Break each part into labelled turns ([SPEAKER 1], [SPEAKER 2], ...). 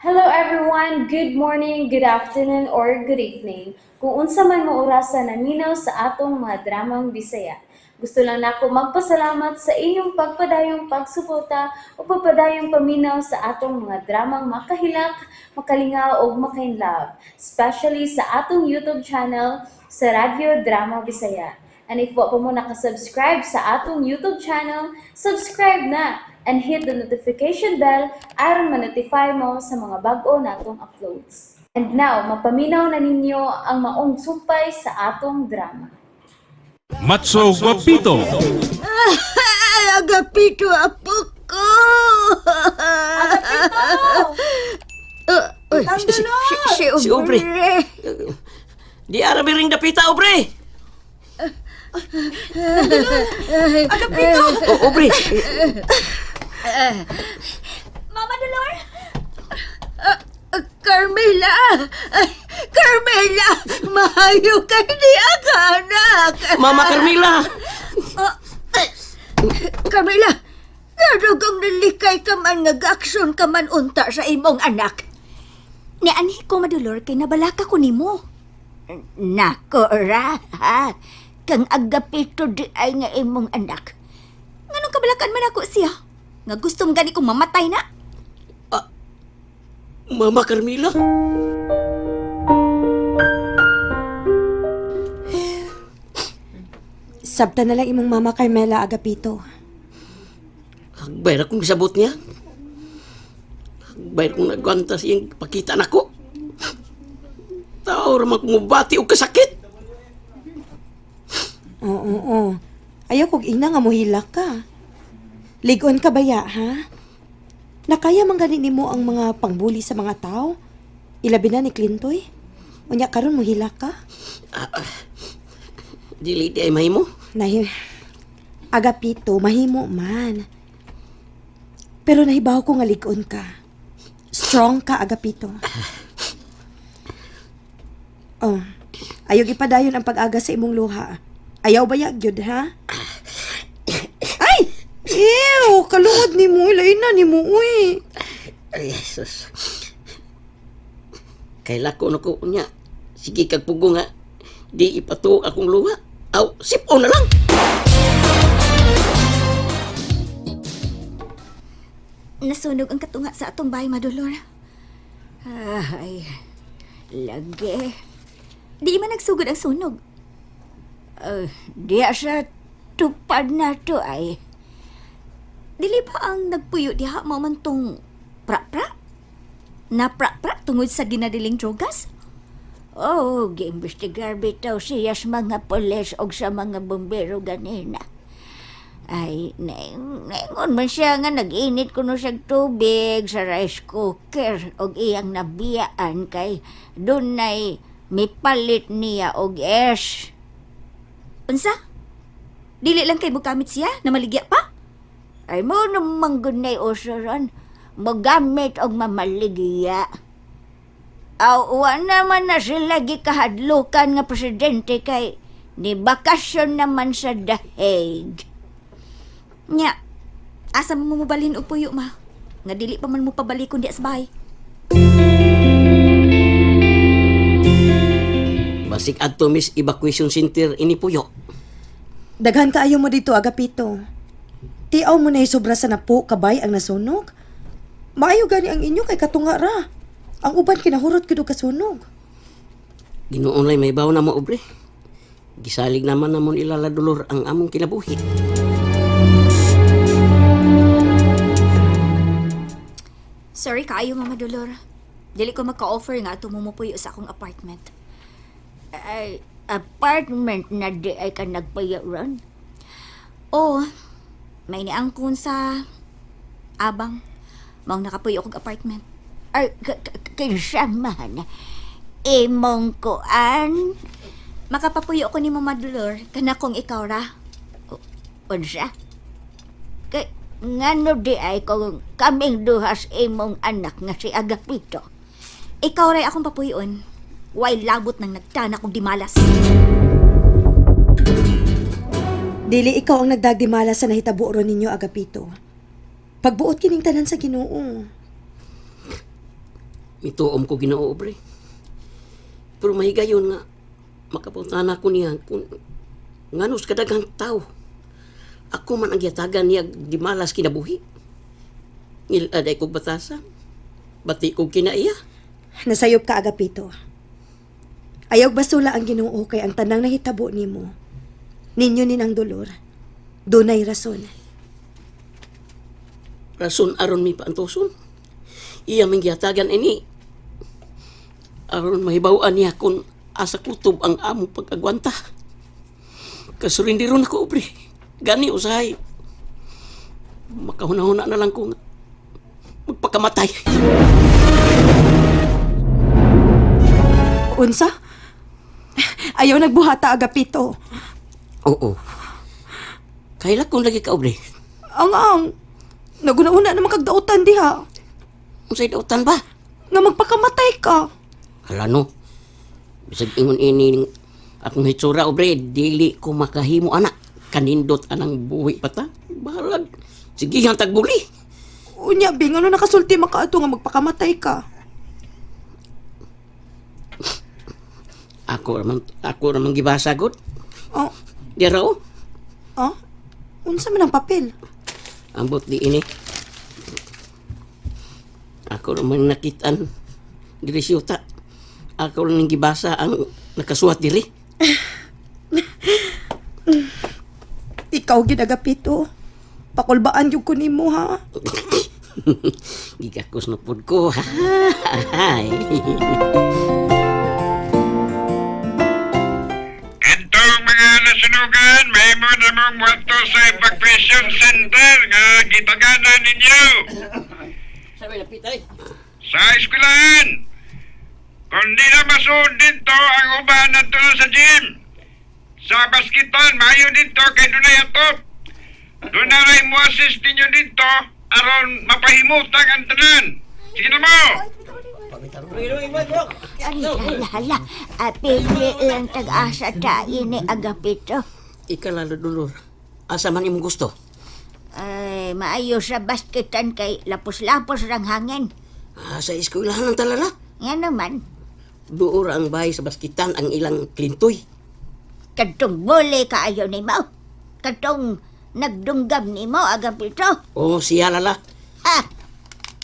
[SPEAKER 1] Hello everyone! Good morning, good afternoon, or good evening. Kung unsa man mo orasa naminaw sa atong mga dramang Bisaya. Gusto lang nako magpasalamat sa inyong pagpadayong pagsuporta o pagpadayong paminaw sa atong mga dramang makahilak, makalingaw ug makainlove, especially sa atong YouTube channel sa Radyo Drama Bisaya. And if wa pa mo nakasubscribe sa atong YouTube channel, subscribe na and hit the notification bell aron ma-notify mo sa mga bag-o natong uploads. And now, mapaminaw na ninyo ang maong sumpay sa atong drama.
[SPEAKER 2] Matso Guapito.
[SPEAKER 3] Ay, Agapito, apo ko!
[SPEAKER 4] Agapito!
[SPEAKER 3] Uy, si
[SPEAKER 5] Si Aubrey.
[SPEAKER 3] Aubrey.
[SPEAKER 5] Di arabi ring dapita, Aubrey!
[SPEAKER 4] Agapito!
[SPEAKER 5] Oh, Aubrey!
[SPEAKER 4] Mama Dolor!
[SPEAKER 3] Carmela! Ay, Carmela! Mahayo kay niya ka, anak!
[SPEAKER 5] Mama Carmela!
[SPEAKER 3] Carmela! Narugang nalikay ka man nga gaaksyon ka man unta sa imong anak.
[SPEAKER 4] Ni anhi ko, Madolor, kay nabalaka ko nimo.
[SPEAKER 3] Nako ra, ha? Kang Agapito di ay nga imong anak.
[SPEAKER 4] Nganong kabalakan man ako siya? Nga gusto mo gani kong mamatay na?
[SPEAKER 5] Mama Carmela?
[SPEAKER 6] Sabta na lang imong mama Carmela, Agapito.
[SPEAKER 5] Hagbay ra kong sabot niya. Hagbay ra kong nagwanta siyang pakita nako. Tao ra man kong mubati og kasakit.
[SPEAKER 6] Oo, oo. Ayaw kog ina nga muhilak ka. Ligon ka baya, ha? Nakaya man gani nimo ang mga pangbuli sa mga tao? Ilabi na ni Clintoy? Unya karon muhilak ka?
[SPEAKER 5] Dili di ay mahimo.
[SPEAKER 6] Nahi Agapito, mahimo man. Pero nahibaw ko nga ligon ka. Strong ka, Agapito. Oh, ayaw gipadayon ang pag-aga sa imong luha. Ayaw ba gyud, ha? Ay! Ew! Kaluod ni mo, ilain na ni mo, uy.
[SPEAKER 5] Ay, Jesus. Kay lako na ko niya. Sige kag pugo nga. Di ipatuo akong luha. Aw, sipo na lang.
[SPEAKER 4] Nasunog ang katunga sa atong bahay, Madolor.
[SPEAKER 3] Ay, lagi.
[SPEAKER 4] Di man nagsugod ang sunog.
[SPEAKER 3] Diya sa tupad na to ay.
[SPEAKER 4] Dili ba ang nagpuyo diha mao man tong pra-pra? Na pra-pra tungod sa ginadiling drogas?
[SPEAKER 3] Oh, giimbestigar bitaw siya sa mga pulis og sa mga bumbero ganina. Ay, naingon man siya nga nag-init kuno siya tubig sa rice cooker og iyang nabiyaan kay dunay mipalit niya og S.
[SPEAKER 4] Unsa? Dili lang kay mukamit siya na maligya pa?
[SPEAKER 3] Ay mo namang gunay usuron, mogamit og mamaligya. Aw, wa naman na sila gikahadlukan nga presidente kay ni bakasyon naman sa The Hague.
[SPEAKER 4] Nya, asa mo mobalhin og puyo, ma? Nga dili pa man mo pabalikon diya sa bahay.
[SPEAKER 5] Basig adto Miss Evacuation Center ini puyo.
[SPEAKER 6] Daghan kaayo mo dito, Agapito. Tiaw mo na sobra sa napo kabay ang nasunog. Maayo gani ang inyo kay katunga ra. Ang uban kinahurot gyud og kasunog.
[SPEAKER 5] Ginoon lay may baw na mo, Aubrey. Gisalig naman namon ilala Dolor ang among kinabuhi.
[SPEAKER 4] Sorry kaayo, Mama Dolor. Dili ko maka-offer nga ato mo mopuyo sa akong apartment.
[SPEAKER 3] Ay, apartment na di ay ka nagpayaran.
[SPEAKER 4] Oo, may niangkon sa abang. Maong nakapuyo kog apartment.
[SPEAKER 3] Ay, kinsa man, imong kuan,
[SPEAKER 4] Makapapuyo ko ni Mama Dolor kana kung ikaw ra.
[SPEAKER 3] unsa? Kay, ngano di ay kung kaming duhas imong anak nga si Agapito.
[SPEAKER 4] Ikaw ray akong papuyon. Way labot nang nagtana kog dimalas.
[SPEAKER 6] Dili ikaw ang nagdagdimala sa nahitabo ron ninyo, Agapito. Pagbuot kining tanan sa Ginoo.
[SPEAKER 5] Mituom ko Ginoo, obre. Pero mahigayon nga makapuntahan ako niya kung nganos kadaghang tao. Ako man ang giyatagan niya di malas kinabuhi. Ngiladay kog batasan. Bati kog kinaiya.
[SPEAKER 6] Nasayop ka, Agapito. Ayaw basula ang Ginoo kay ang tanang nahitabo nimo. Ninyo ni ang dolor. Dunay rason.
[SPEAKER 5] Rason aron mi paantoson. Iya man giyatagan ini. Aron mahibaw-an niya kung asa kutob ang among pag-agwanta. Kasurindiron ako, obre. Gani usahay. Makahuna-huna na lang ko nga. Magpakamatay.
[SPEAKER 6] Unsa? Ayaw nagbuhata, Agapito.
[SPEAKER 5] Oo. Kaila kung lagi ka, obre.
[SPEAKER 6] Ang ang. Naguna-una naman kagdautan diha.
[SPEAKER 5] Unsay dautan ba?
[SPEAKER 6] Nga magpakamatay ka.
[SPEAKER 5] Hala no. Bisag ingon ini akong hitsura, obre, dili ko makahimo anak. Kanindot anang buhi pata. Bahalag. Sige, ang tagbuli.
[SPEAKER 6] Unya, Bing, ano nakasulti makaato nga magpakamatay ka?
[SPEAKER 5] Ako ramang gibasa gud.
[SPEAKER 6] Oh,
[SPEAKER 5] Di raw.
[SPEAKER 6] oh? Unsa man ang papel?
[SPEAKER 5] Ambot di ini. Ako ramang nakitaan diri siyuta. Ako lang gibasa ang nakasuwat diri.
[SPEAKER 6] Ikaw gid, Agapito. Pakulbaan yung ko nimo ha.
[SPEAKER 5] Gigakos na pud ko. Hay.
[SPEAKER 7] Entong mga nasunugan, may mo namang muadto sa evacuation center nga gitaganan ninyo sa eskwelahan. Kung di na masuod dito ang uban na tulo sa gym. Sa baskitan, maayo dito kay dunay atop. Doon na rin mo assist ninyo dito aron mapahimutang ang tanan. Sige na mo!
[SPEAKER 3] Ay, hala, hala. Apili lang tag-asa ta ini Agapito.
[SPEAKER 5] Ika lalo Dolor. Asa man imong gusto?
[SPEAKER 3] Ay, maayo sa basketan kay lapos-lapos rang hangin.
[SPEAKER 5] Ah, sa eskwelahan ang talala.
[SPEAKER 3] Nga naman,
[SPEAKER 5] Duor ang bahay sa baskitan ang ilang klintoy.
[SPEAKER 3] kadtong bole kaayo nimo. Kadtong nagdunggam nimo, Agapito.
[SPEAKER 5] Oh, siya lala.
[SPEAKER 3] Ha!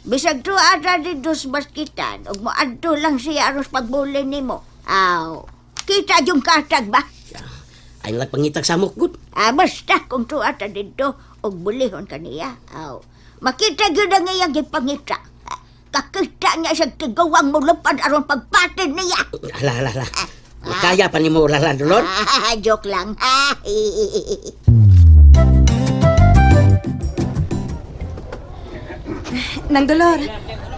[SPEAKER 3] Bisag tuwa ra dito sa baskitan, ug moadto lang siya aros pagbuli nimo. Aw, kita yung katag ba?
[SPEAKER 5] Ay nagpangitag samok gud.
[SPEAKER 3] Ah, basta kung tuwa ta dito, ug bulihon kaniya. Aw, makita gyud ang iyang gipangita. Ah, kakita niya sa tigawang mulupad aron pagpatid niya.
[SPEAKER 5] Hala, hala, hala. Makaya pa nimo lala Dolor.
[SPEAKER 3] Ah, joke lang. Ah,
[SPEAKER 6] Nang Dolor,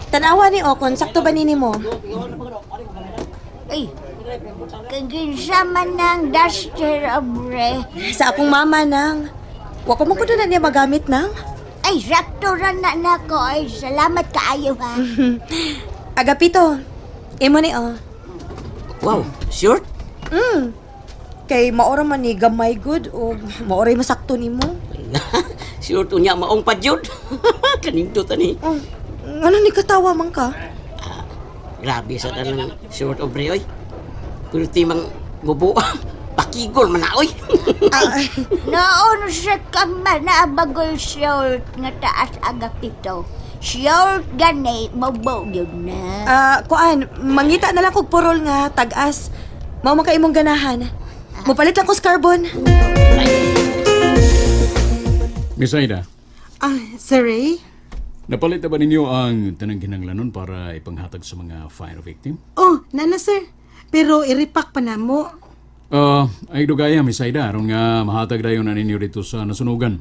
[SPEAKER 6] tanawa ni Okon, sakto ba nini mo?
[SPEAKER 3] Ay, kaginsa man ng duster, obre.
[SPEAKER 6] Sa akong mama nang. Wa pa mo ko na niya magamit nang.
[SPEAKER 3] Ay, sakto ra na nako. Ay, salamat kaayo ha.
[SPEAKER 6] Agapito, imo ni oh.
[SPEAKER 5] Wow, sure?
[SPEAKER 6] Kay maora man ni gamay good o maoray masakto nimo.
[SPEAKER 5] Sure to niya maong padyod. Kanindot ani.
[SPEAKER 6] Oh, ano ni katawa man ka?
[SPEAKER 5] Grabe sa tanang short obre oy. Pero timang mubo. Pakigol man na oy.
[SPEAKER 6] Ah,
[SPEAKER 3] Noon sa kama na bagoy short nga taas Agapito. Short gani, mabaw yun na.
[SPEAKER 6] Ah, kuan, mangita na lang kog purol nga tag-as. Mao man ka imong ganahan. Mopalit lang ko sa carbon.
[SPEAKER 2] Miss Aida,
[SPEAKER 8] Ah, Sir Ray?
[SPEAKER 2] napalit na ba ninyo ang tanang kinanglanon para ipanghatag sa mga fire victim?
[SPEAKER 8] Oh, nana sir. Pero iripak pa na mo.
[SPEAKER 2] Ah, ay dugaya, Miss Aida, aron nga mahatag dayon na ninyo dito sa nasunugan.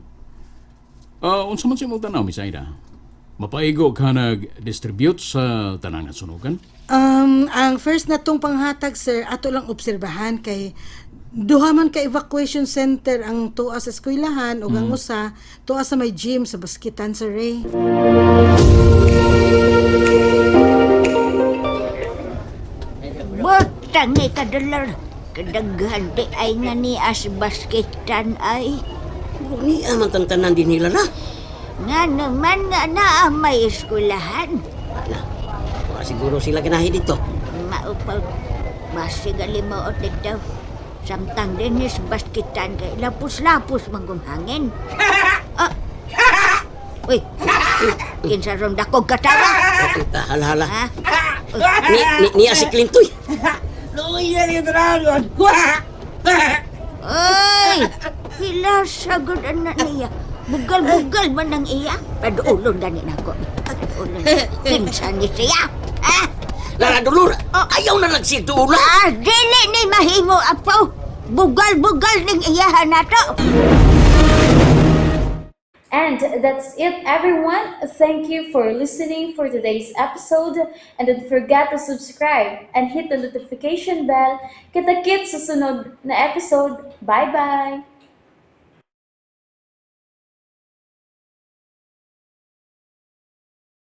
[SPEAKER 2] Ah, unsa man sa imong tanaw, Miss Aida? Mapaigo ka nag-distribute sa tanang nasunugan?
[SPEAKER 8] Ang first na tong panghatag sir, ato lang obserbahan kay duha man ka evacuation center ang tuwa sa eskwelahan ug ang usa tuwa sa may gym sa Baskitan, Sir Ray.
[SPEAKER 3] Butang ni kadolar. Kadaghan di ay nga ni as basketan ay.
[SPEAKER 5] Pero niya man tang tanan din nila la.
[SPEAKER 3] Nga naman nga naa may eskwelahan.
[SPEAKER 5] Wala. Wa Siguro sila ganahi dito.
[SPEAKER 3] Maupaw. Basig alimuot dito. Samtang dinis baskitan kay lapos-lapos manggong hangin. Ah. Uy, kinsa ron dakog katawa?
[SPEAKER 5] Okay, hala hala.
[SPEAKER 3] Ha?
[SPEAKER 5] Ni, ni, niya si Clintoy.
[SPEAKER 3] Ay! Hila sagod anak niya. Bugal-bugal man ang iya. Padulon gani nako. Padulon. Kinsa ni siya? Ha?
[SPEAKER 5] Lala Dolor, ayaw na lang siya duula.
[SPEAKER 3] Ah, dili ni mahimo apo. Bugal-bugal ning iyahan nato.
[SPEAKER 1] And that's it, everyone. Thank you for listening for today's episode. And don't forget to subscribe and hit the notification bell. Kita-kits sa sunod na episode. Bye-bye!